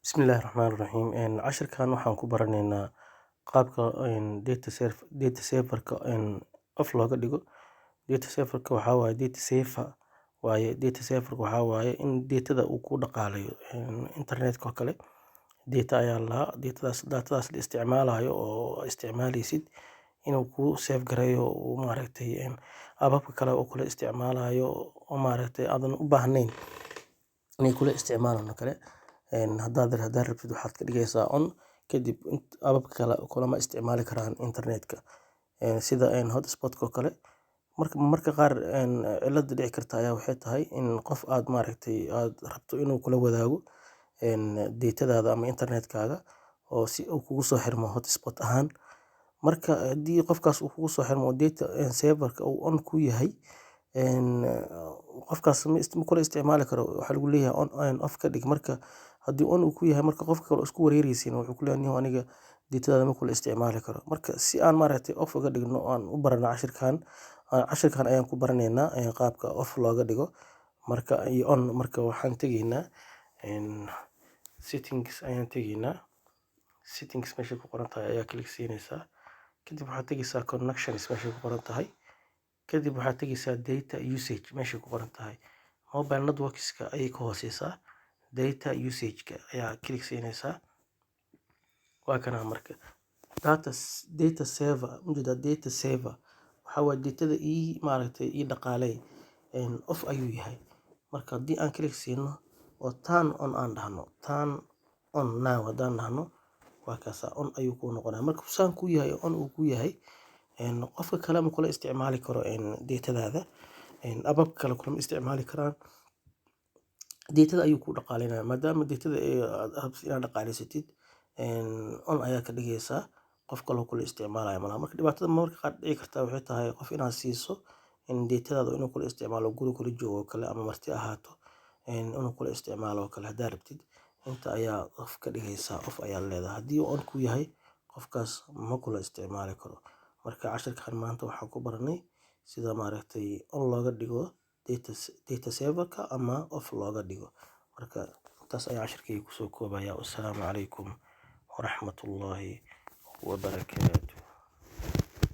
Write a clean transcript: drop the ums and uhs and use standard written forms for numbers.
Bismillahi Raxmaani Raxiim. Cashirkan waxaan ku baraneynaa qaabka data saver-ka off looga dhigo. Data saver-ka waxaa waaye, data saver waaye. Data saver-ka waxaa waaye in datada uu ku dhaqaaleeyo. Internetka oo kale data ayaa la lahaa, datadaas la isticmaalayo oo isticmaaleysid inuu kuu save gareeyo, uu maaragtay appabka kale oo kula isticmaalayo oo maaragtay aadan u baahnayn inay kula isticmaalaan oo kale. Hadaad rabtid, waxaad ka dhigaysaa on. Kadib appabka kale kulama isticmaali karaan internetka, sida hotspot-ka oo kale. Marka marka qaar cilada dhici karta ayaa waxay tahay in qof aad maaragtay aad rabto inuu kula wadaago datadaada ama internetkaaga oo si uu kugu soo xirmo hotspot ahaan. Marka haddii qofkaas uu kugu soo xirmo, data saver-ka uu on ku yahay, qofkaas ma kula isticmaali karo. Waxaa lagu leeyahay on off ka dhig. Marka haddii on uu ku yahay, marka qofka kale isku wareereysiin, wuxuu ku leeyahay, "Niyow, aniga datadaada ma kula isticmaali karo." Marka si aan maaragtay off uga dhigno oo aan u barano, cashirkan ayaan ku baraneynaa qaabka off looga dhigo marka iyo on. Marka waxaan tegaynaa settings ayaan tegaynaa. Settings meeshay ku qoran tahay ayaa click siinaysaa. Kadib waxaad tegaysaa connections meeshay ku qoran tahay. Kadib waxaad tegaysaa data usage meeshay ku qoran tahay. Mobile networks-ka ayay ka hooseysaa. Data usage-ka ayaa click siinaysaa. Waa kana. Marka data saver ujeedaa, data saver waxaa waaye datada ii maaragtay ii dhaqaaley, off ayuu yahay. Marka haddii aan click siino oo turn on aan dhahno, turn on now haddaan dhahno, waa kaasa, on ayuu kuu noqonaya. Marka saan ku yahay, on uu ku yahay, qofka kale ma kula isticmaali karo datadaada, appabka kale kulama isticmaali karaan. Datada ayuu ku dhaqaaleynaya. Maadaama datada aad rabtid inaad dhaqaaleysatid, on ayaa ka dhigaysaa. Qof kaloo kula isticmaalaya malaha. Marka dhibaatada mararka qaar dhici karta waxay tahay qof inaad siiso in datadaada inuu kula isticmaalo, guri kula joogo oo kale ama marti ahaato, inuu kula isticmaalo oo kale. Haddaa rabtid, inta ayaa off ka dhigaysaa, off ayaa leedahay. Haddii uu on ku yahay, qofkaas ma kula isticmaali karo. Marka cashirkan maanta waxaan ku baranay sida maaragtay on looga dhigo data saverka ama off looga dhigo. Marka intaas ayaa cashirkayga kusoo koobaya. Wassalaamu calaykum waraxmatullaahi wabarakaatu.